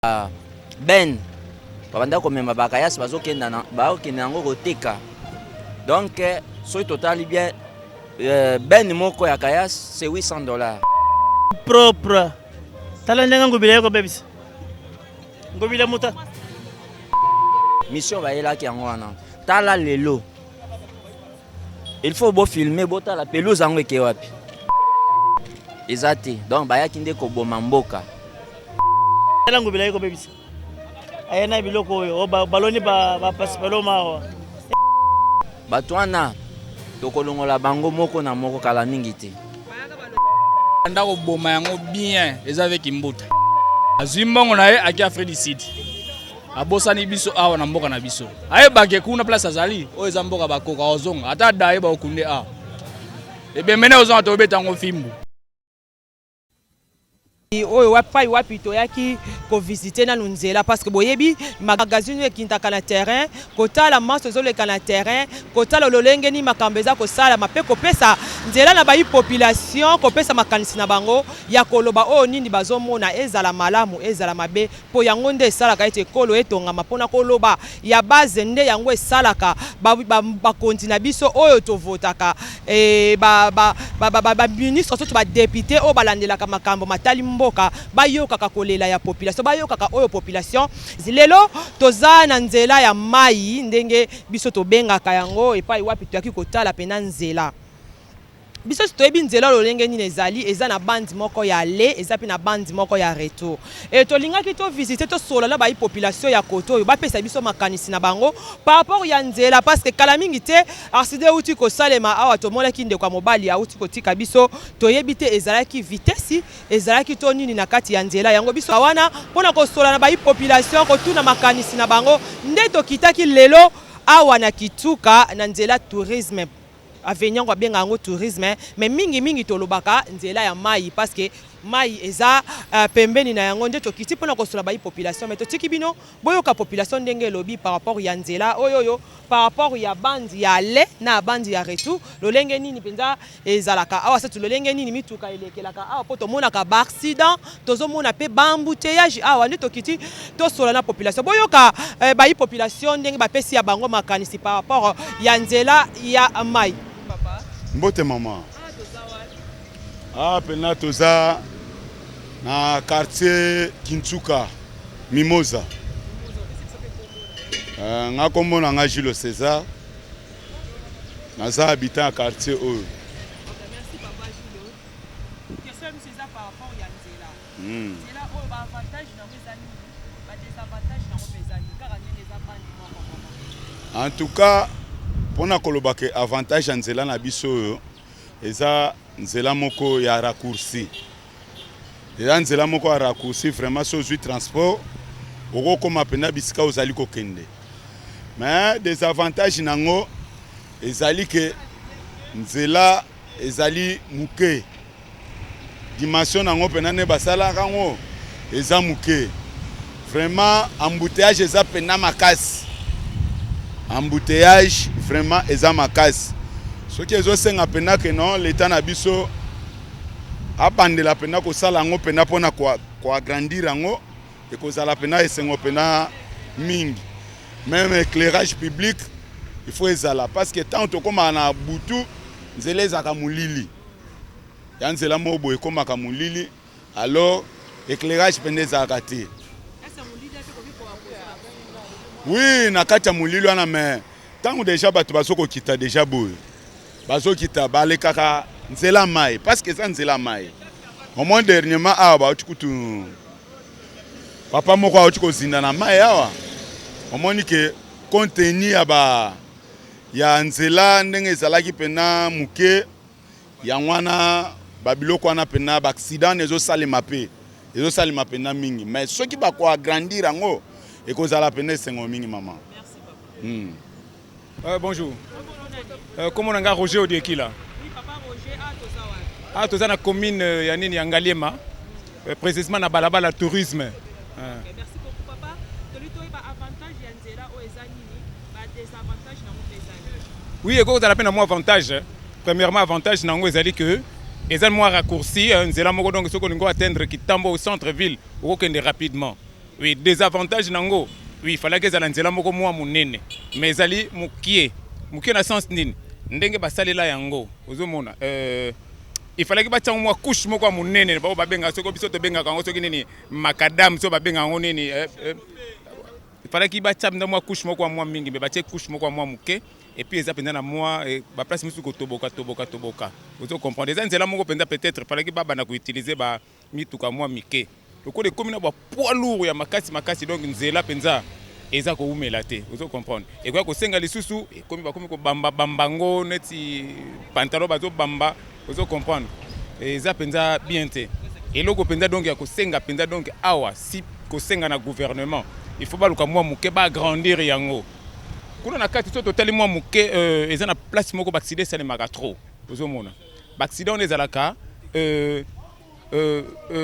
Ben babanda komema bakayasi, bazokenda bakokende yango koteka. Donc soki totali bien, benne moko ya kayasi, c'est 800 $. Propre. Tala ndenge Ngobila ye kobebisa. Ngobila muta. Mission bayelaki yango wana. Tala lelo, il faut bofilmer, botala pelouse yango eke wapi, eza te. Donc bayaki nde koboma mboka. Tala Ngobila ye kobebisa. Aye na biloko oyo baloni bapasipaloma awa. Bato wana tokolongola bango moko na moko kala mingi te. Banda koboma yango bien, eza avec mbuta. Azwi mbongo na ye, aki Afrique du Sud, abosani biso awa na mboka na biso. Ayebake kuna place azali, oyo eza mboka bakoka. Ozonga ata da ayeba okunde awa ebemene, ozonga tobeta yango fimbu. Oyo wapai wapi toyaki kovisiter nanu nzela, parce que boyebi magazine oyo ekintaka na terrain kotala maso ezoleka na terrain, kotala lolenge nini makambo eza kosalama, mpe kopesa nzela na bayi population kopesa makanisi na bango ya koloba oyo nini bazomona, ezala malamu, ezala mabe, mpo yango nde esalaka ete ekolo etongama. Mpona koloba ya base nde yango esalaka bakonzi na biso oyo tovotaka, baministre surtout badéputé oyo balandelaka makambo matali mboka, bayokaka kolela ya population, bayokaka oyo population. Lelo toza na nzela ya mai, ndenge biso tobengaka yango, epai wapi toyaki kotala mpena nzela. Biso toyebi nzela lolenge nini ezali. Eza na bande moko ya aller, eza mpe na bande moko ya retour. E tolingaki tovisiter, tosola na bayi population ya kote oyo, bapesa biso makanisi na bango par rapport ya nzela, parce que kala mingi te accident euti kosalema awa. Tomonaki ndeko ya mobali auti kotika biso, toyebi te ezalaki vitesse, ezalaki to nini na kati ya nzela yango. Biso wana mpona kosola na bayi population, kotuna makanisi na bango, nde tokitaki lelo awa na Kituka na nzela Tourisme Avenue. Yango abenga yango Tourisme, mais mingimingi tolobaka nzela ya mai, parce que mai eza pembeni na yango. Nde tokiti mpona kosola bayi population, mais totiki bino boyoka population ndenge elobi par rapport ya nzela oyo oyo, par rapport ya bande ya aller na bande ya retour, lolenge nini mpenza ezalaka awa, surtout lolenge nini mituka elekelaka awa, mpo tomonaka baaccident, tozomona mpe baembouteillage awa. Nde tokiti tosola na population. Boyoka bayi population ndenge bapesi ya bango makanisi par rapport ya nzela ya mai. Mbote mama. Ah, mpena toza na quartier Kintsuka Mimosa. Nga kombo na nga Jules César, naza habitant ya quartier oyo. Merci papa Jules. Question ya biso eza par rapport ya nzela. Nzela oyo, baavantage nango eza nini, badésavantage nango mpe eza nini, kaka ndenge eza bande moko moko? En tout cas, mpona koloba ke avantage ya nzela na biso oyo, eza nzela moko ya raccourci, eza nzela moko ya raccourci vraiment. So ozwi transport, okokóma mpenza bisika ozali kokende. Mais désavantage nango ezali ke nzela ezali moke, dimension nango mpenza nde basalaka yango eza moke vraiment. Embouteillage eza mpenza makasi, embouteillage vraiment eza makasi. Soki ezosenga mpenza ke non, leta na biso abandela mpenza kosala yango mpenza mpona koagrandir yango, ekozala mpenza esengo mpenza mingi. Même éclairage public, il faut ezala, parce que ntango tokomaka na butu, nzela ezalaka molili, ya nzela moko boye ekomaka molili, alors éclairage mpenza ezalaka te. Oui, na kati ya molili wana, mais ntango déjà bato bazokokita déjà boye, bazokita, balekaka nzela mai, parce que eza nzela mai. Au moins dernièrement awa bauti kutu, papa moko auti kozinda na mai awa. Omoni ke compte tenu ya ba ya nzela ndenge ezalaki mpena moke, yango wana babiloko wana mpena baaccident ezosalema mpe ezosalema mpenza mingi. Mais soki bakoagrandir yango, ekozala mpenza esengo mingi, mama. Bonjour. Comment on a Roger Odiekila? Oui, papa Roger, ah, toza wapi? Ah, toza na commune ya nini ya Ngaliema. Précisément na balabala Tourisme. Okay, merci beaucoup papa. Toli toyeba avantage ya nzela oyo eza nini, ba désavantage nango mpe eza nini? Oui, ekozala mpe na mwa avantage. Premièrement, avantage nango ezali que eza mwa raccourci, nzela moko, donc soki olingi atteindre Kitambo au centre ville, okokende rapidement. Oui, désavantage nango, oui, fallait ezala nzela moko mwa monene, mais ezali mokie. Mokie na sens nini? Ndenge basalela yango, ozomona, il fallait batia mwa couche moko ya monene, bao babengaka, soki biso tobengaka yango soki nini, macadam, so babengaka yango nini, il fallait batia mpenza mwa couche moko ya mwa mingi, mais batie couche moko ya mwa moke. Et puis eza mpenza na mwa baplace mosusu kotoboka toboka toboka, ozo comprendre. Eza nzela moko mpenza, peut-être fallaki babanda koutiliser bamituka mwa mike, lokola ekomi na bapoids lourd ya makasi makasi. Donc nzela mpenza eza kowumela te, ozo comprendre. Ekoya kosenga lisusu, ekomi, bakomi kobambabamba ngo neti pantalon bazobamba, ozo comprendre. Eza mpenza bien te. Eloko mpenza donc ya kosenga mpenza, donc awa si kosenga na gouvernement, il faut baluka mwa moke baagrandir yango kuna na kati. So totali mwa moke, eza na place moko baaccident esalemaka trop. Ozomona baaccident wana ezalaka,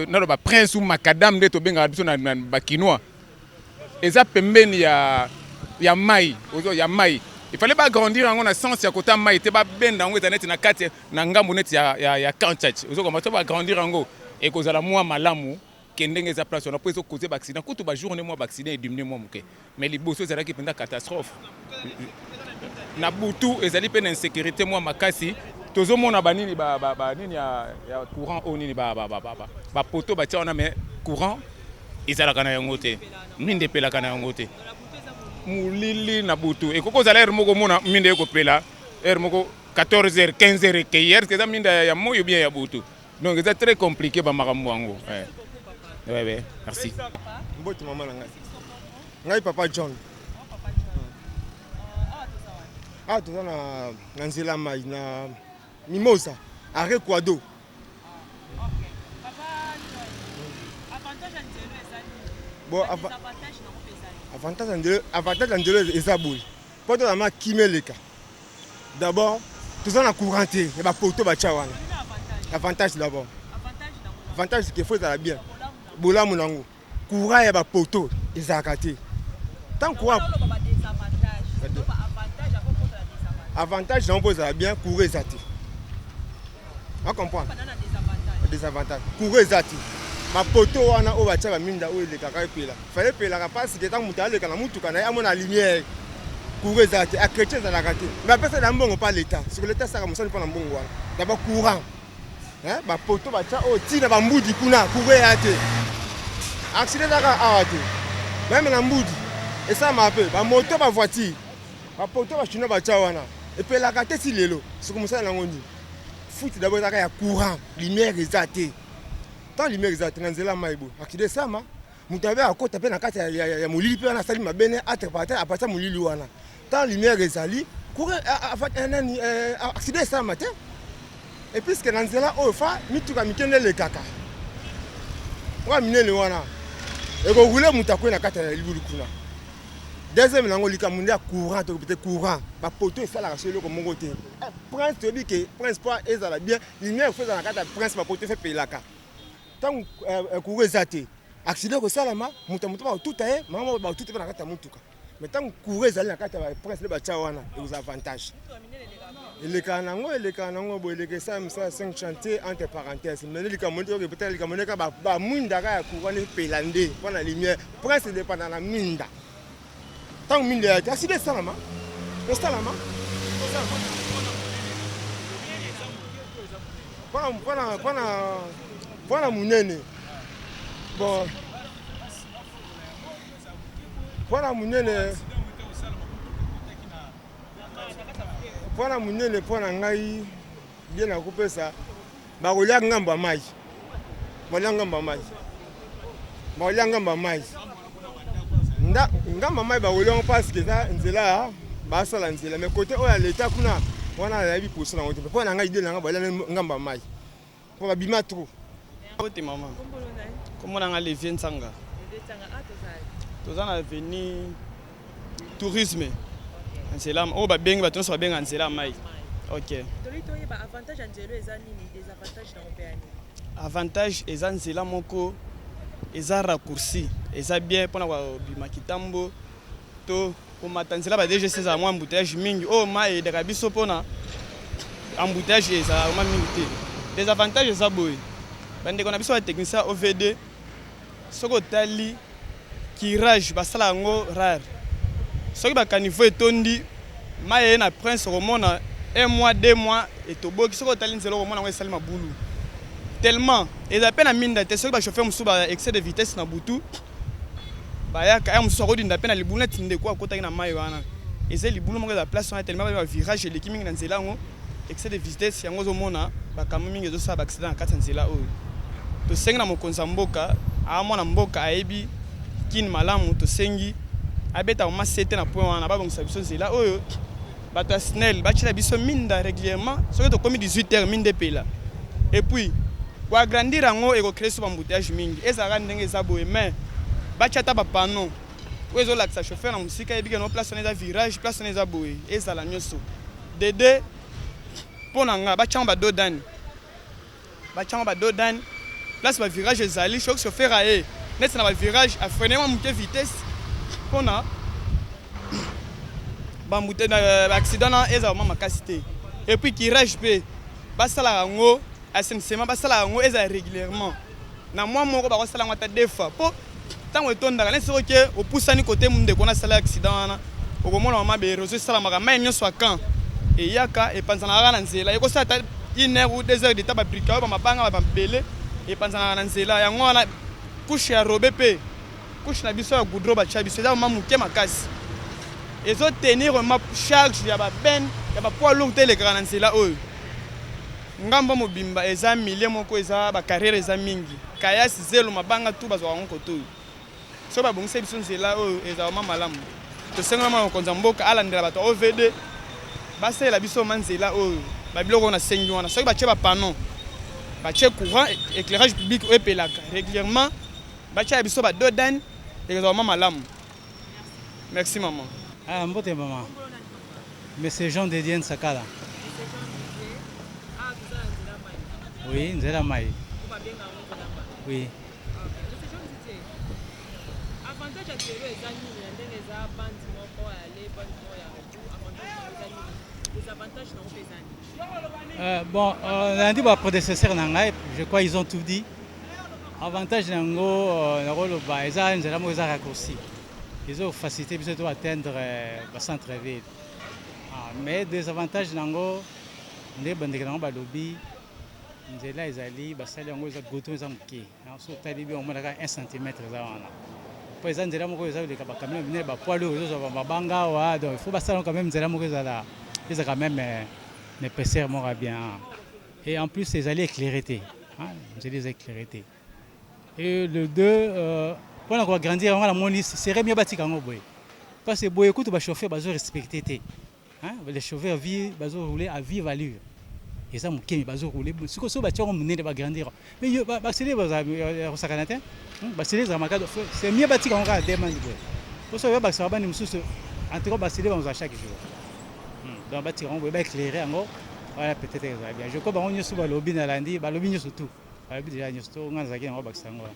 naloba prince ou macadam nde tobengaka biso na bakinois, eza pembeni ya mai, ozo ya mai. Il fallait baagrandir yango na sens ya kota mai te, babenda yango, eza neti na kati na ngambo neti ya Kanchach, ozokoma. So baagrandir yango, ekozala mwa malamu ke ndenge eza place wana, mpo ezocauser baaccident. Kutu bajournée mwa baaccident ediminuer mwa moke, mais liboso ezalaki mpenza catastrophe. Na butu ezali mpe na insécurité mwa makasi. Tozomona banini, banini ya courant oyo nini, bapoteaux batia wana, mais courant ezalaka na yango te, minda epelaka na yango te, molili na butu. Ekoki kozala heure moko omona minda ekopela heure moko 14 heures, 15 heures ekei, heure eza minda ya moi ou bien ya butu. Donc eza très compliqué bamakambo yango. Ouais, merci. Mbote mama na ngai. Ngai papa John. Awa toza na nzela mai na Mimosa, arrêt Quado. Bon, avantage ya nzela eza boye: mpo tozala ma kimia eleka, d'abord toza na courant te ya bapoteaux batya wana. Avantage d'abord, avantage ke faut ezala bien. Bolamu nango, courant ya bapoteaux ezalaka te. Tant courant, avantage nango mpo ezala bien, courant eza te. Ocomprendre? Désavantage, courant eza te. Bapoteaux wana oyo batya baminda oyo elekaka, epela, fale epelaka, parce que ntango moto aleka na mutuka na ye, amona lumière. Courant eza te, achrétien ezalaka te, mais apesa na mbongo mpa leta. Soki leta asalaka mosali mpo na mbongo wana, d'abord courant, bapoteaux batya oyo ntina bambudi kuna, courant eya te. Accident ezaka awa te, même na mbudi esalamaka mpe. Bamoto, bavoiture, bapoteaux bachinois batya wana epelaka te si lelo. Soki mosala nango nini? Futi d'abord ezaka ya courant, lumière eza te. Tant lumière eza te na nzela mai boye, accident esama. Moto abe akota mpe na kati ya molili mpe wana asali mabene atre apartir molili wana. Tant lumière ezali, courant nani, accident esalama te. Et puisque na nzela oyo fa mituka mike nde elekaka, oyo minene wana ekorouler, moto akwei na kati ya libulu kuna. Deuxième nango, likambo nde ya courant, tokopi te. Courant, bapoteaux esalaka so eloko moko te. Prince, toyebi ke prince, po ezala bien, lumière faut ezala na kati ya prince, bapoteaux fe epelaka. Ntango courant eza te, accident ekosalama, moto ya moto bakotuta ye, mama bakotuta mpe na kati ya motuka. Mais ntango courant ezali na kati ya prince nde batya wana, ekozala avantage. Elekaka nango, elekaka nango boye, eleka, esala mosala 5 chantier entre parenthèse. Mais nde likambo nde toke, likambo nde kaka bamwindaka ya courant nde epela nde mpo na lumière. Prince edépenda na mwinda. Ntango minda ya te, accident esalama, esalama. Mpona monene, bon, mpona monene, mpona ngai bien, nakopesa bakolia ngambo ya mai, bakolia ngambo ya mai, bakolia ngambo ya mai, ngambo ya mai bakolia yango, parce que eza nzela, basala nzela. Mais côté oyo ya leta kuna wana, nayebi poso nango te. Mpo na ngai, idée na ngai, balia ngambo ya mai mpo babima trop. Mbote mama, kombo na nga Levier Ntsanga. Toza na avenue Tourisme, nzela oyo babengi, bato nyonso babenga nzela ya mai. Ok. Avantage ya nzela eza nini? Désavantage nango mpe ya nini? Avantage eza nzela moko eza raccourci, eza bien mpona kobima kitambo to komata nzela ba DGC. Ezala mwa embouteillage mingi, oyo mai eyedaka biso mpona embouteillage ezala mwa mingi te. Désavantage eza boye: bandeko na biso batechnicien OVD, soki otali Curage basala yango rare. Soki ba caniveau etondi mayi eye na prince okomona un mois deux mois etoboki soki otali nzela okomona yango esali mabulu tellement ezala pe na minda te soki ba chauffeur mosusu ba excès de vitesse na butu bayaka ya mosusu akodinda pe na libulu neti ndeko akotaki na mayi wana eza libulu moko eza place wana tellement ba virage eleki mingi na nzela yango excès de vitesse yango ozomona bakambo mingi ezosala ba accident na kati ya nzela oyo. Tosengi na mokonzi ya mboka, aa mwana mboka ayebi kin malamu, tosengi abeta vraiment sete na point wana, babongisa biso nzela oyo. Bato ya SNEL batiela biso minda regulièrement, soki tokomi 18 heures minda epela. Et puis ko agrandir yango eko creer so ba embouteillages mingi, ezalaka ndenge eza boye mais batia ata ba panneaux oyo ezolakisa chauffeur na mosika ayebi ke no place wana eza virage, place wana eza boye, ezala nyoso. Dede mpo na nga batia yango ba dos d'ane, batia yango ba dos d'ane place ba virage ezali, soki chauffeur aye neti na ba virage a freiner mwa moke vitesse mpona ba embouteillage ba accident na ezala mwa makasi te. Et puis curage mpe basalaka yango assainissement basalaka yango ezala régulièrement na mwa moko bakosala yango ata deux fois mpo ntango etondaka neti soki oke opusani kote ndeko wana asala accident wana okomona mama ba erosion esalamaka mai nyonso ya camp eyaka epanzanaka kaka na nzela ekosala ata une heure ou deux heures de temps babrika oyo bamabanga bamabele epanzanaka na nzela yango wana couche ya robe mpe couche na biso ya goudron batya biso eza mama moke makasi ezotenir vraiment charge ya babene ya bapoids lourd te elekaka na nzela oyo ngambo mobimba eza milieu moko eza bacarrière eza mingi kayasi zelo mabanga tu bazwaka yango kote oyo soki babongisa biso nzela oyo ezala ma malamu tosengela mwana mokonzi ya mboka alandela bato ya OVD basalela biso ma nzela oyo babiloko oyo nasengi wana soki batie bapano batie courant éclairage public oyo epelaka régulièrement batia biso ba dodane ekozala ma malamu. Merci maman. Ah, mbote maman. Monsieur Jean de Dieu Nsakala. Oui, nzela mai. Oui. Avantage ya nzela eza nini na ndenge eza bande moko ya aller bande moko ya retour avantage na eza nini désavantage na mpe eza nini? Bon, nalandi ba prédécesseurs na ngai, je crois ils ont tout dit. Avantage na yango nakoloba eza nzela moko eza raccourci, ezo faciliter biso to atteindre ba centre ville. Mais désavantage na yango nde bandeko na yango balobi nzela ezali basali yango eza goudron eza moke, soki otali bien omonaka 1 cm eza wana po eza nzela moko eza koleka ba camion minene ba poids lourd ezozwa ba mabanga awa, donc il faut basala quand même nzela moko ezala eza quand même na épaisseur moko ya bien. Et en plus ezali éclairé te, nzela eza éclairé te. Et le deux mpona ko agrandir yango namoni serait mieux batika yango boye, parce que boye kutu ba chauffeur bazo respecter te. Les chauffeurs vie bazo rouler à vive allure, eza moke mais bazo rouler sikoyo soki batia yango monene ba grandir mais yo ba accéléré bazala kosakana te, ba accéléré ezala makasi, c'est mieux batika yango kaka deux bande boye, po soki babakisaka bande mosusu en tout cas ba accéléré bango chaque jour. Donc batika yango boye ba éclairer yango wana peut-être ezala bien. Je crois bango nyonso balobi nalandi balobi nyonso tout balobi déjà nyonso to nga nazalaki yango bakisa yango wana.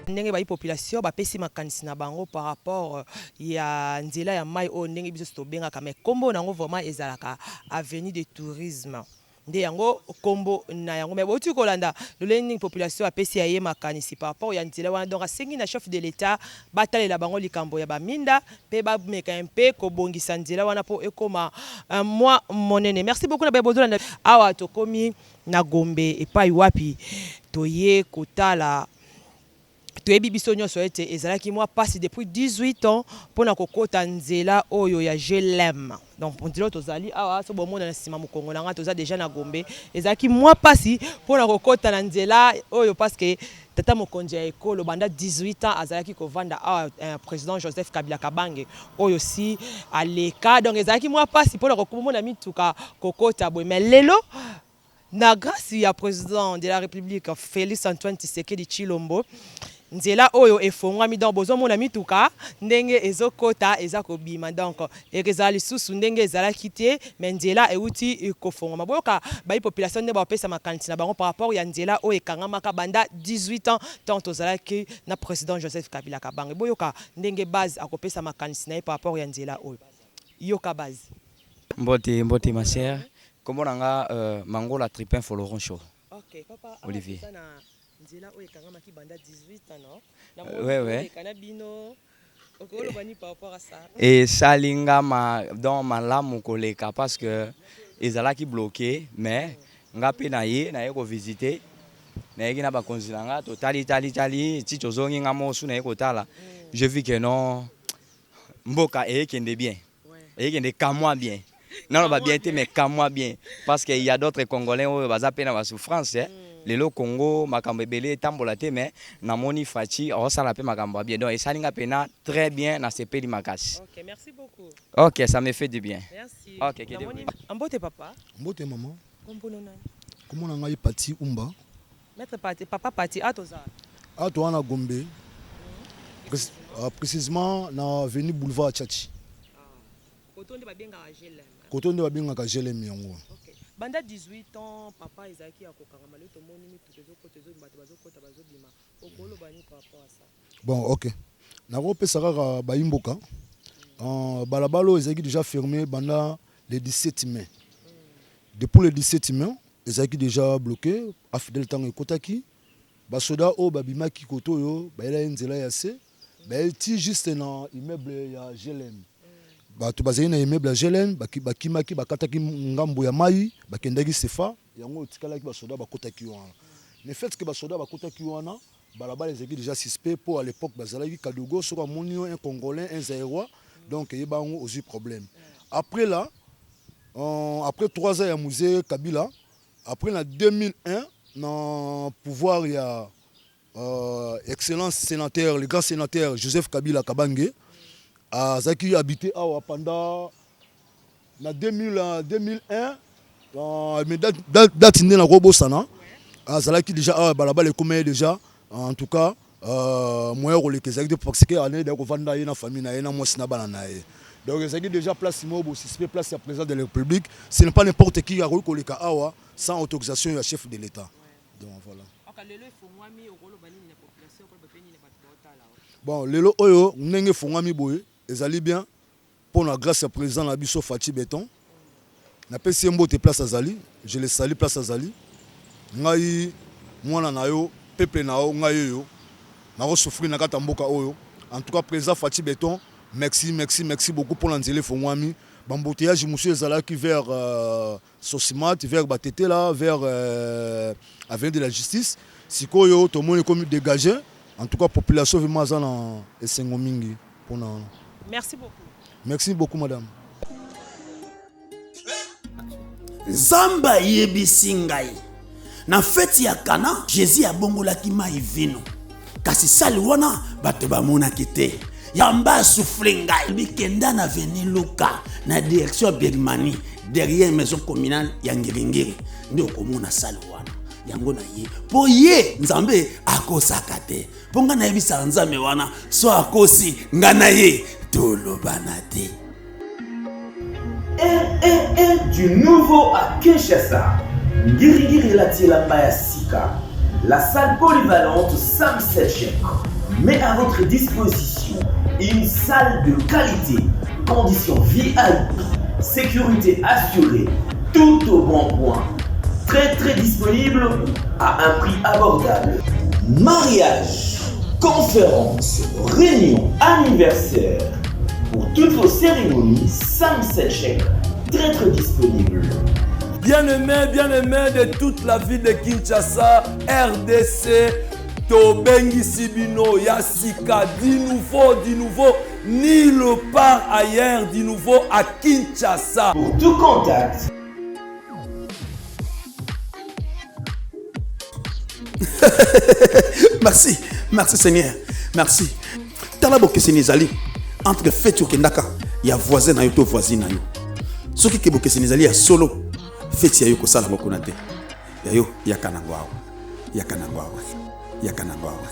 Ndenge bayi population bapesi makanisi na bango par rapport ya nzela ya mayi oyo ndenge biso tobengaka mais kombo na yango vraiment ezalaka avenue de tourisme. Nde yango kombo na yango. Mais bowuti kolanda lolenge nini population apesi ya ye makanisi par rapport ya nzela wana. Donc asengi na chef de l'Etat batalela bango likambo ya ba minda pe bameka un peu kobongisa nzela wana po ekoma mwa monene. Merci beaucoup na baye bozolanda. Awa tokomi na Gombe epayi wapi toye kotala. Toyebi biso nionso ete ezalaki mwa pasi depuis 18 ans pona kokota nzela oyo ya GLM. Donc nzela oyo tozali awa, soki bomona na sima mokongo na nga toza dejà na Gombe. Ezalaki mwa pasi pona kokota na nzela oyo parce que tata mokonzi ya ekolo banda 18 ans azalaki kovanda awa, president Joseph Kabila Kabange oyo si aleka. Donc ezalaki mwa pasi pona komona mituka kokota boye mais lelo. Na grace ya president de la republique Felix Antoine Tshisekedi Tshilombo nzela oyo efongwami donc bozo mona mituka ndenge ezo kota eza kobima donc ekezala lisusu ndenge ezalaki te mais nzela ewuti kofongwama. Boyoka bayi population nde bapesa makanisi na bango par rapport ya nzela oyo ekangamaka banda 18 ans tant tozalaki na president Joseph Kabila Kabange. Boyoka ndenge base akopesa makanisi na ye par rapport ya nzela oyo. Yoka base. Mbote mbote ma sœur kombo na nga Mangola Tripin Foloroncho Ok papa awa Olivier. toza na nzela oyo ekangamaki banda 18 ans non? Na Ouais moni ouais. oleka na bino okoki oloba nini par rapport à ça? Esali nga ma donc malamu koleka parce que ezalaki bloque mais nga pe na ye naye ko visiter nayeki na bakonzi na nga totali tali tali ti tozongi nga moko su naye kotala je vis que non mboka eyekende bien eyekende kamwa bien naloba bien te mais kamwa bien parce que il y a d'autres congolais oyo baza pe na ba souffrance eh. Lelo Congo makambo ebele etambola te mais namoni Fatshi aosala pe makambo ya bien donc esali nga pena très bien nasepeli makasi. Ok merci beaucoup. Ok ça me fait du bien. Merci. Ok que Dieu vous Namoni mbote papa. Mbote maman. Kombo no nani? Kombo na ngai Paty Umba. Maitre Paty, papa Paty, awa toza wapi? Awa toza na Gombe, precisement na avenue boulevard Tshatshi. Koto nde babengaka GLM. Koto nde babengaka GLM yango. Ok. Banda 18 ans papa ezalaki ya kokangama lelo tomoni mituka ezokota ezobima bato bazokota bazobima okoloba nini par rapport à ça? Bon ok. Nakopesa kaka bayi mboka uh, balabala oyo ezalaki déjà fermé banda le 17 mai. Depuis le 17 mai ezalaki déjà bloqué, AFDL ntango ekotaki basoda oyo babimaki kote oyo bayelaki nzela ya se baye ti juste na immeuble ya GLM. Bato bazali na immeuble ya GLM bakimaki, bakataki ngambo ya mai bakendaki sefa yango etikalaki basoda bakotaki wana. Le fait que basoda bakotaki wana balabala ezalaki déjà suspect po à l'époque bazalaki kadogo soki amoni yo un congolais un zaïrois donc eyeba yango ozui problème. Après là euh, après 3 ans ya musée Kabila après na 2001 na pouvoir ya euh, excellence sénateur le grand sénateur Joseph Kabila Kabange azalaki habité awa pendant na 2000, 2001 euh, mais date, date, date nde nakobosana azalaki déjà awa balabala ekomaki déjà en tout cas euh, moyen koleka ezalaki te parce que ane da kovanda ye na famille na ye na mwasi na bana na ye donc ezalaki déjà place moko bosuspect place ya président de la république ce n'est pas n'importe qui akoki koleka awa sans autorisation ya chef de l'état donc voilà. Bon lelo oyo ndenge efongwami boye ezali bien pona grace ya president na biso Fatshi Beton. Napesi ye mbote place azali, je le salue place azali. Ngai mwana na yo, peuple na yo, ngai oyo nako souffrir na kati ya mboka oyo. En tout cas president Fatshi Beton, merci merci merci beaucoup pona nzela efongwami. Ba embouteillages mosusu ezalaki vers euh, Sosimat, vers Batetela, vers euh, avenue de la justice. Sikoyo tomoni ekomi dégagé. En tout cas population vraiment aza na esengo mingi pona wana. Merci beaucoup. Merci beaucoup madame. Nzambe ayebisi ngai na feti ya Kana, Jesus abongolaki mai vino, kasi sali wana bato bamonaki te. Yamba asouffle ngai bikenda na avenue Luka na direction ya Birmanie derrière maison communale ya Ngiringiri nde okomona sali wana yango na ye mpo ye Nzambe akosaka te mpo ngai nayebisaka Nzambe wana so akosi ngai na ye tolobana te. Un, du nouveau à Kinshasa. Ngiri-ngiri elati elamba ya sika. La salle polyvalente Sam Selchek met à votre disposition une salle de qualité, conditions VIP, sécurité assurée, tout au bon point. Très très disponible à un prix abordable. Mariage, conférence, réunion, anniversaire. Pour toutes vos cérémonies, Sam Selchek, très très disponible. Bien-aimé, bien-aimé de toute la ville de Kinshasa, RDC, tobengisi bino ya sika, du nouveau, du nouveau, nulle part ailleurs, du nouveau à Kinshasa. Pour tout contact, merci merci seigneur merci tala bokeseni ezali entre feti okendaka ya voisin na yo to voisine na yo soki ke bokeseni ezali ya solo feti ya yo kosala yango kuna te. Ya yo yaka nango awa. Yaka nango awa. Yaka nango awa.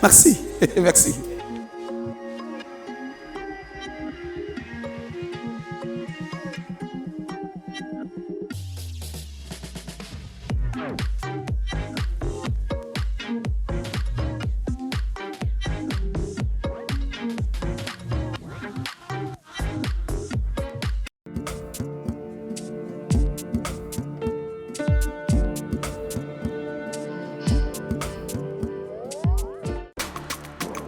Merci. Merci.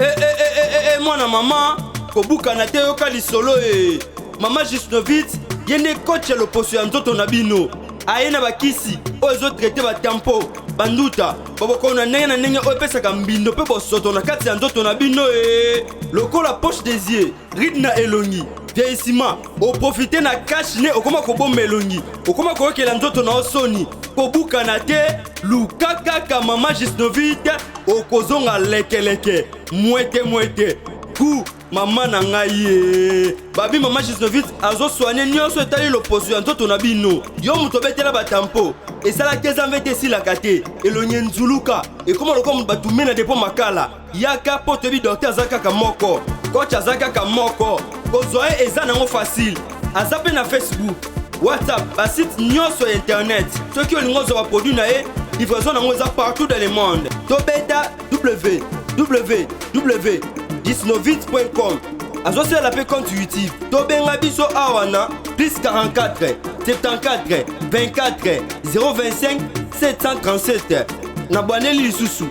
Eh, eh, eh, eh, eh, eh, mwana mama kobukana te yoka lisolo e mama jusnovit ye nde coach ya loposo ya nzoto na bino aye na bakisi oyo ezotraite batampo banduta babokono na ndenge na ndenge oyo epesaka mbindo mpe bosoto na kati ya nzoto na bino e lokola poche des yeux ride na elongi vieillissement oprofite na cash ne okoma kobomba elongi okoma koyokela nzoto na yo soni kobukana te luka kaka mama gisnovite okozonga lekeleke mwete mwete ku mama na ngai ye babi mama gisnovite azosoigne nyonso etali loposo ya nzoto na bino yo moto obetela batampo esalaki eza mvete esilaka te elongi enzuluka ekoma lokola moto batumbe na depo makala Yaka po toyebi docteur aza kaka moko, coach aza kaka moko. Kozwa ye eza nango facile. Aza pe na Facebook, WhatsApp, ba site nyonso ya internet. Soki olingi ozwa ba produit na ye, livraison nango eza partout dans le monde. Tobeta www.disnovit.com. Azosalela pe compte YouTube. Tobenga biso awa na plus 44 74 24 025 737. Na bwaneli lisusu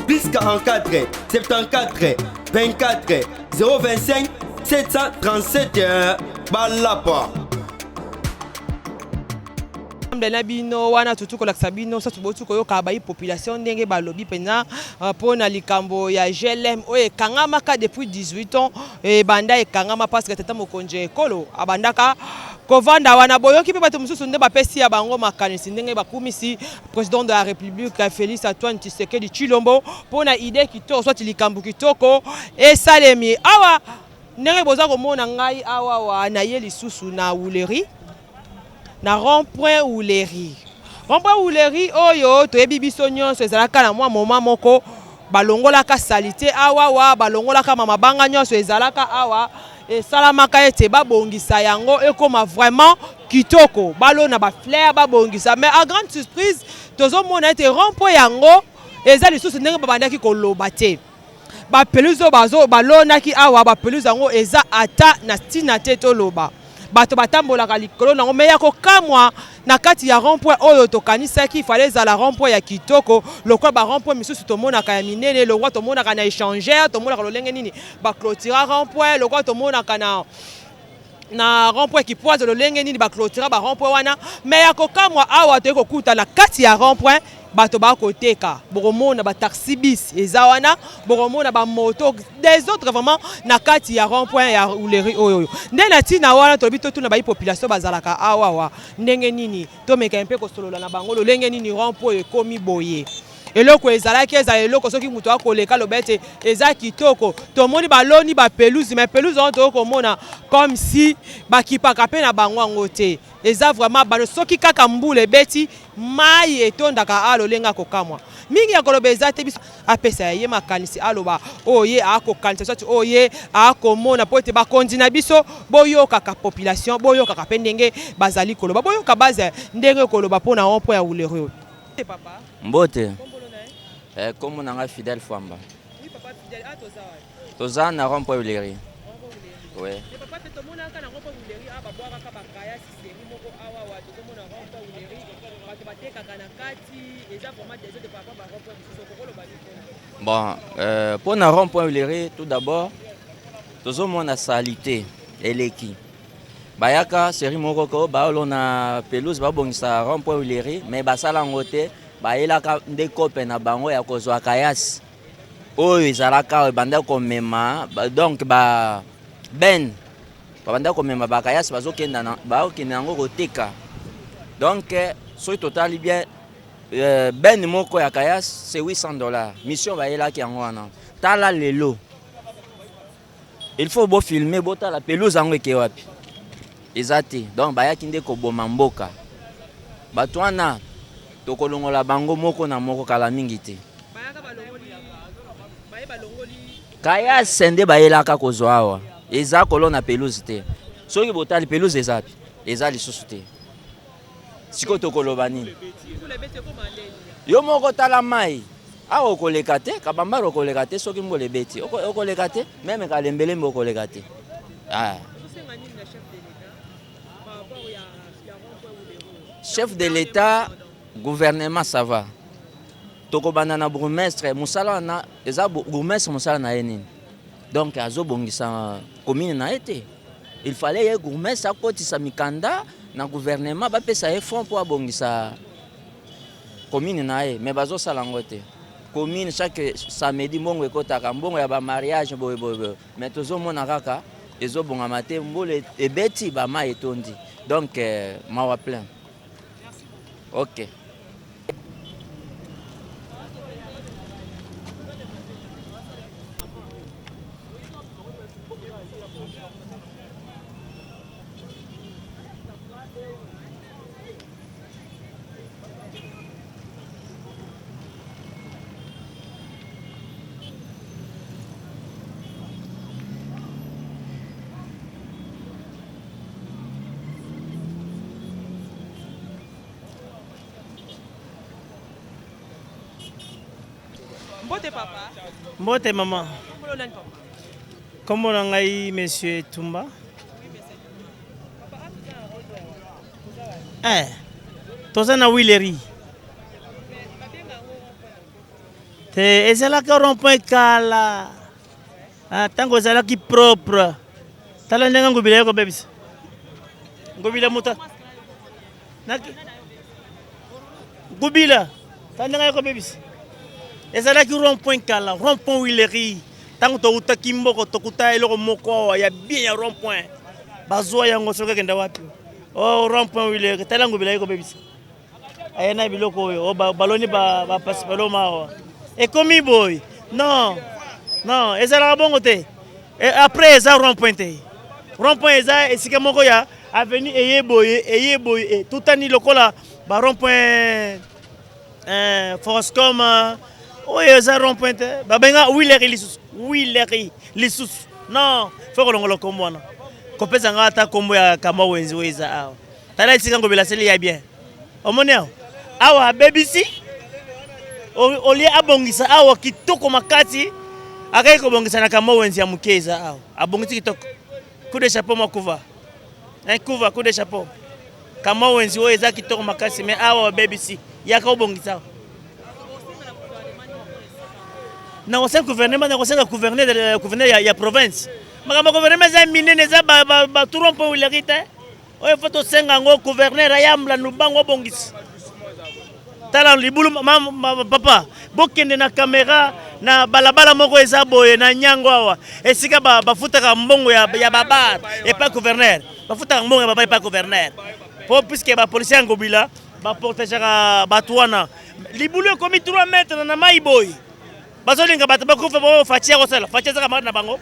plus 44 74 24 025 737 balapa ensemble na bino wana tutu kolakisa bino soki bouti koyoka bayi population ndenge balobi mpenza mpo na likambo ya glm oyo ekangamaka depuis 18 ans ebanda ekangama parce que tata mokonzi ya ekolo abandaka kovanda wana boyoki mpe bato mosusu nde bapesi ya bango makanisi ndenge bakumisi President de la Republique Felix Antoine Tshisekedi Tshilombo mpo na idee kitoko soit likambo kitoko esalemi awa ndenge boza komona ngai awa wa na ye lisusu na Wuleri na rond point Wuleri rond point Wuleri oyo toyebi biso nyonso ezalaka na mwa moment moko balongolaka salite awa wa balongolaka ma mabanga nyonso ezalaka awa esalamaka ete babongisa yango ekoma vraiment kitoko balona ba fleur babongisa mais à grande surprise tozomona ete rond-point yango eza lisusu ndenge babandaki koloba te ba pelouse oyo bazo balonaki awa ba pelouse yango eza ata na ntina te toloba bato batambolaka likolo nango me ya kokamwa na kati ya rond point oyo tokanisaki fale ezala rond point ya kitoko lokola ba rond point misusu tomonaka ya minene lokola tomonaka na échangeur tomonaka lolenge nini ba clôtura rond point lokola tomonaka na na rond point kipwazo lolenge nini ba clôtura ba rond point wana me ya kokamwa awa toyei kokuta na kati ya rond point bato bakoteka bokomona ba taxi bis eza wana bokomona ba moto des autres vraiment na kati ya rond point ya roulerie oyo oyo nde na ntina wana tolobi totuna bayi population bazalaka awawa ndenge nini tomeka mpe kosolola na bango lolenge nini rond point ekomi boye eloko ezalaki ezala eloko soki moto akoleka aloba ete eza kitoko tomoni baloni ba pelouse mais pelouse wana tokoki komona comme si bakipaka mpe na bango yango te Eza vraiment bano soki kaka mbula ebeti mayi etondaka a lolenge ya kokamwa. Mingi ya koloba eza te biso apesa ya ye makanisi aloba oyo ye akokanisa soit oyo ye akomona po ete bakonzi na biso boyokaka population boyokaka pe ndenge bazali koloba boyoka base ndenge koloba pona rond point ya Wuleri oyo. Papa. Mbote. Eh, kombo na ngai Fidèle Fwamba. Oui papa Fidèle, ah toza wapi? Toza na rond point Huilerie. Oui. Mais papa pe tomonaka na rond point Huilerie awa babwakaka bakayasi seri moko awa wa tozomona rond point Huilerie bato batekaka na kati eza vraiment désordre par rapport ba rond point mosusu okokoloba nini Bon, euh, mpo na rond point Huilerie tout d'abord tozomona salite eleki bayaka seri moko ko baolona pelouse babongisa rond point Huilerie mais basala yango te bayelaka nde kope na bango ya kozwa kayasi oyo ezalaka awa ebandaki komema donc ba ben babandaki komema bakayasi bazokenda bakokende yango koteka donc soki totali bien euh, ben moko ya kayasi c'est 800 dollars mission bayelaki yango wana tala lelo il faut bofilme botala pelouse yango eke wapi eza te donc bayaki nde koboma mboka bato wana. Tokolongola bango moko na moko kala mingi te. Kayase nde bayelaka kozwa awa. Eza kolona pelouse te. Soki botali pelouse eza wapi? Eza lisusu te. Sikoyo tokoloba nini? Yo moko tala mai awa okoleka te, kabambare okoleka te, soki mbula ebeti okoleka te, meme kalembelembe okoleka te. Ah. Chef de l'Etat, gouvernement ça va. Tokobanda na bourgmestre, mosala wana eza bourgmestre mosala na ye nini? Donc azobongisa commune na ye te. Il fallait ye bourgmestre akotisa mikanda na gouvernement bapesa ye fonds mpo abongisa commune na ye, mais bazosala yango te. Commune chaque samedi mbongo ekotaka, mbongo ya ba mariage boye boye boye. Mais tozomona kaka ezobongama te, mbula ebeti ba mayi etondi. Donc mawa plein. Ok. Mbote papa. Mbote mama. Kombo na ngai monsieur Tumba. Eh, toza na Willery. Te ezalaka rond-point kala. Ah, tango ezalaki propre. Tala ndenge ngobila yako bebisa. Ngobila muta. Naki. Ngobila. Tala ndenge yako bebisa. Ezalaki rond-point kala, rond-point Willery. Tango toutaki mboko tokuta eloko moko awa ya bien ya rond-point. Bazwa yango soki akenda wapi? Oh rond-point Willery, tala ngobila yako bebisa. Aye na biloko oyo oh, baloni ba ba pasipaloma awa. Ekomi boy. Non. Non, ezalaka bongo te. Et après eza rond-point te. Rond-point eza esika moko ya avenue eye boye, eye boye, e, tutani lokola ba rond-point eh, Forcom oyo eza rond point te babenga Willery lisusu Willery lisusu non faut kolongola kombo wana kopesa nga ata kombo ya kamwa wenze oyo eza awa tala esika ngobela asali ya bien omoni awa awa abebisi olie abongisa awa kitoko makasi akaki kobongisa na kamwa wenze ya moke eza awa abongisi kitoko coup de chapeau mwa kuva un kuva coup de chapeau Kamwa wenzi oyo eza kitoko makasi mais awa obebisi yaka obongisa nakosenga gouvernement nakosenga gouverneur euh, gouverneur ya, ya province makambo ya gouvernement eza minene eza baturo mpo wilaki te oyo fo tosenga yango gouverneur ayambla lubango obongisa tala libulu ma, ma, papa bokende na kamera na balabala moko eza boye na nyango awa esika bafutaka mbongo ya, ya babar epai gouverneur bafutaka mbongo ya babar epai gouverneur po puiske bapolisier ya ngobila baprotegeaka bato wana libulu ekomi 3 mètre na mai boye bazolinga bato bakufa bao faci akosala faci aza camarade na bango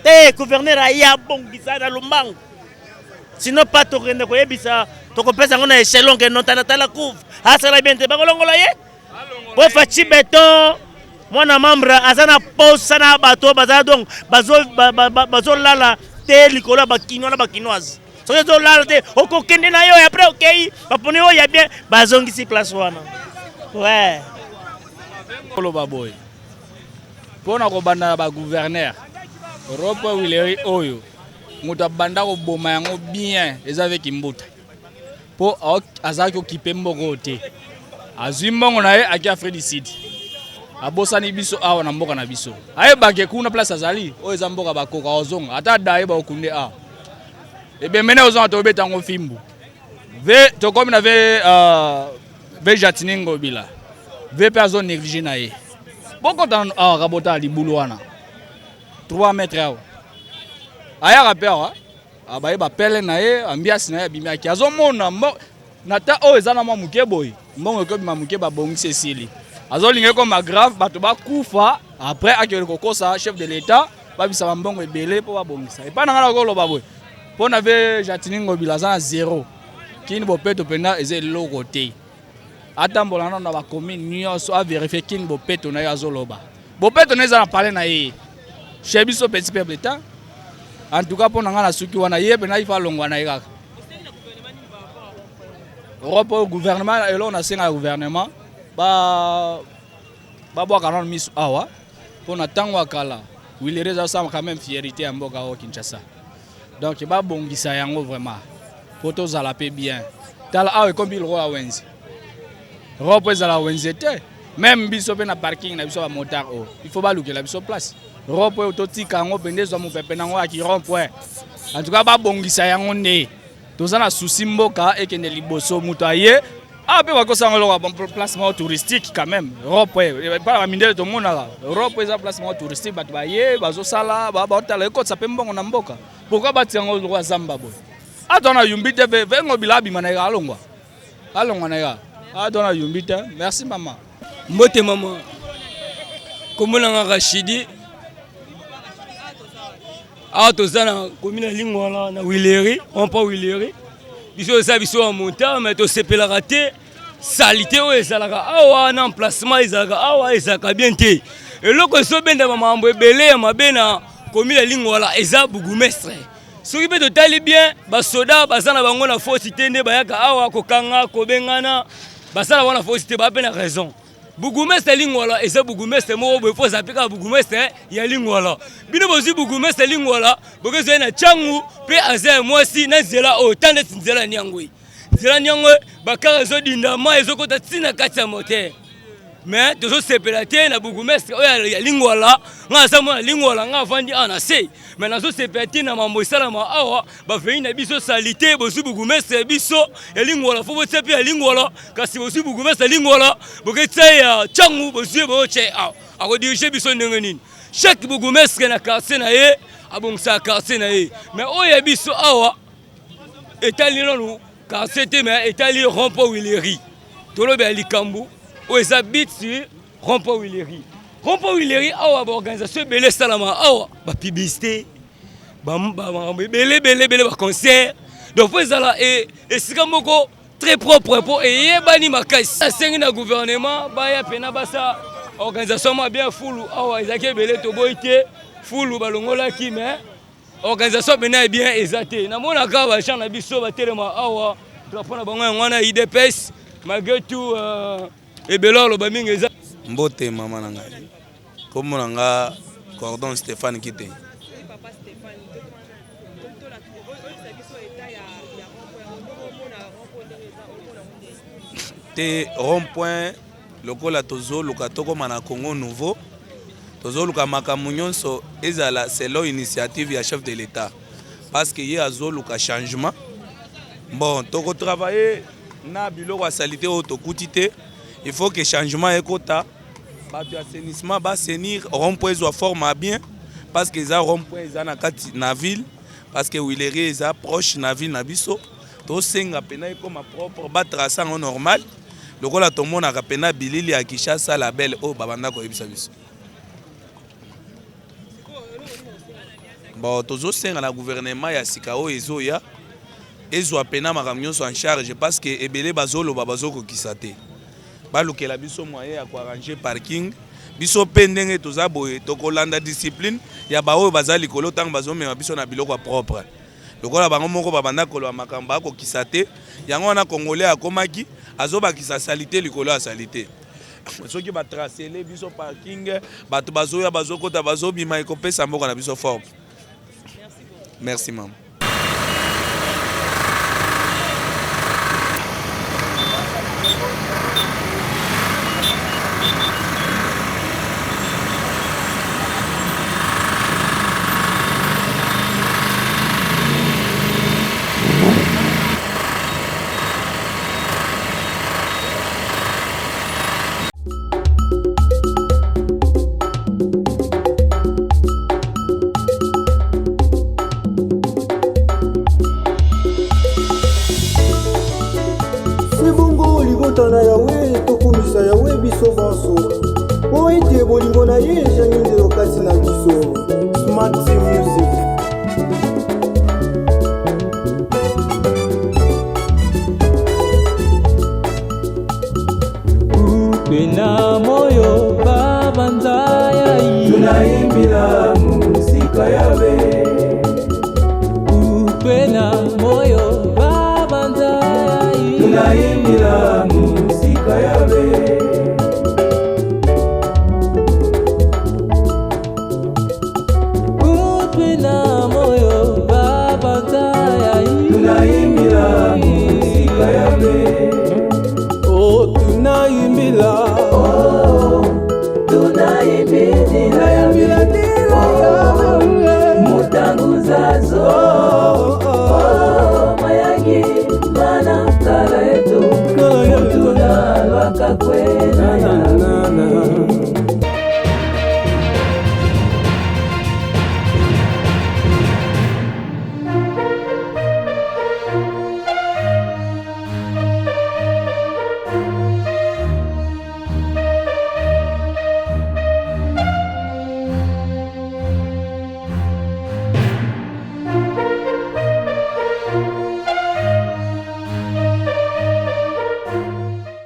te gouverneur aye abongisa na lombango sinon pas tokende koyebisa tokopesa yango na echelon ke notalatala couve asala bien te bakolongola ye po faci beton mwana membre aza na posa na bato baza donc bazolala te likolo ya bakinois na bakinoise soki ezolala te okokende na yo apres okei baponi oyo ya bien bazongisi place wana ouais koloba boye mpo na kobanda na bagouverneur rope wileri oyo moto abanda koboma yango bien eza ve kimbuta mpo azalaki okipe mboka oyo te azwi mbongo na ye ake afrique du sud abosani biso awa na mboka na biso ayebake kuna place azali oyo eza mboka bakoka ozonga ata daye baokunde awa ebembe nde ozonga tobeta yango fimbu ve tokomi na ve uh, ve jatini ngobila ve mpe azo néglige na ye bokota nanu awa kabota libulu wana 3 mètre awa ayaka mpe awa abaye bapele na ye ambiasi na ye abimi aki azomona na ta oyo eza na mwa moke boye mbongo ekobima moke babongisi esili azolinga ekoma grave bato bakufa après akende kokosa chef de l'état babisa bambongo ebele mpo babongisa epai na ngai nakoloba boye mpo na ve jatini ngobila aza na zero kini bopeto mpenza eza eloko te. Atambola nano na ba commune nyonso a verifier kin bopeto na ye azoloba. Bopeto na ye eza na palais na ye. Chez biso petit peuple ta. En tout cas mpo na ngai nasuki wana ye mpenza ifa alongwa na ye kaka. Europe oyo gouvernement eloko nasengaka gouvernement ba babwaka nano miso awa mpo na ntango ya kala Huilerie eza kosala quand même fierité ya mboka oyo Kinshasa. Donc babongisa yango vraiment mpo tozala mpe bien. Tala awa ekomi lokola wenze. Ropo ezala wenze te. Même biso mpe na parking na biso ba motard oyo il faut balukela biso place. Ropo oyo totika yango mpenza ezwa mopepe na yango ya ki rond point. En tout cas babongisa yango nde. Toza na souci mboka ekende liboso moto aye awa mpe bakosanga eloko ya bon place moko touristique quand même. Europe epai ya mindele tomonaka Europe eza place moko touristique, bato baye bazosala baotala ekotisa mpe mbongo na mboka. Pourquoi batia yango lokola zamba boye? Ata na yumbi te ve ngobila abima na ye alongwa alongwa na ye ata na yumbi te. Merci mama. Mbote mama, kombo na nga Rachidi. Awa toza na commune ya Lingwala na Huilerie, rond-point Huilerie. Biso eza biso ya montant mais tosepelaka te salite oyo ezalaka awa na emplacement ezalaka awa ezalaka bien te. Eloko ezobenda ba makambo ebele ya mabe na commune ya Lingwala eza bourgmestre. Soki mpe totali bien basoda baza na bango na fausse te nde bayaka awa kokanga kobengana basala wana fausse te, ba mpe na raison. Bourgmestre Lingwala eza bourgmestre moko boye fo aza mpe kaka bourgmestre ya Lingwala. Bino bozwi bourgmestre Lingwala bokezwa ye na Tshangu mpe aza ya mwasi na nzela oyo ta ndeti nzela Niangwe. Nzela Niangwe bakara ezodinda mai ezokota ti na kati ya moteur. Mais tozosepela te na bourgmestre oyo ya Lingwala. Nga aza mwana Lingwala, nga avandi awa na se. Mais nazosepela te na mambo esalama awa, baveni na biso salite, bozwi bourgmestre ya biso ya Lingwala fo botia mpe ya Lingwala, kasi bozwi bourgmestre ya Lingwala boketia ya Tshangu, bozwi ye boyotia ye awa, akodirige biso ndenge nini? Chaque bourgmestre na quartier na ye abongisaka quartier na ye, mais oyo ya biso awa etali nanu quartier te, mais etali rond-point Huilerie. Tolobela likambo oyo eza but sur rond-point Huilerie. Rond-point Huilerie awa ba organisation ebele esalama awa, ba publicité, ba makambo ebele ebele ebele, ba concert. Donc faut ezala esika moko très propre mpo eyebani makasi. Asengi na gouvernement baya pena basa organisation mwa bien. Fulu awa ezalaki ebele, toboyi te fulu balongolaki, mais organisation pena ya bien eza te. Namonaka ba gens na biso batelema awa, drapeau na bango yango wana UDPS, malgré tout ebele oloba mingi eza. Mbote mama na ngai, kombo na nga Cordon Stéphane Kite. Te rond point lokola tozoluka tokóma na Congo nouveau, tozoluka makambo nyonso ezala selon initiative ya chef de l'État, parce que ye azoluka changement. Bon, tokotravaille na biloko ya salite oyo tokuti te. Il faut que changement ekota, bato ya assainissement baassainir rond point, ezwa forme ya bien, parce que eza rond point eza na kati na ville, parce que Huilerie eza proche na ville na biso. Tosenga mpena ekoma propre, batrace yango normal lokola tomonaka mpena bilili ya Kinshasa la belle oyo babanda koyebisa biso. Bon, tozosenga na gouvernement ya sika oyo ezoya ezwa mpena makambo nyonso en charge, parce que ebele bazoloba bazokokisa te. Balukela biso moyen ya koarranger parking. Biso mpe ndenge toza boye, tokolanda discipline ya baoyo baza likolo ntango bazomema biso na biloko ya propre. Lokola bango moko babanda koloba makambo bakokisa te, yango wana Congolais akomaki azobakisa salite likolo ya salite. Soki batracele biso parking, bato bazoya bazokota bazobima, ekopesa mboka na biso forme. Merci mama. Se bongo libota na Yawe, tokumisa Yawe biso banso, mpo ete bolingo na ye ezangi ndelo kati na biso. Smart Music. Twena moyo babanza yai Tunaimbila musika yabe Twena moyo babanza yai Tunaimbila musika yabe Twena moyo babanza yai Tunaimbila musika yabe Oh tunaimbila Oh tunaimbila yabe Mutangu zazo Oh mayangi mana kala yetu Mutuna lwaka kwena ya.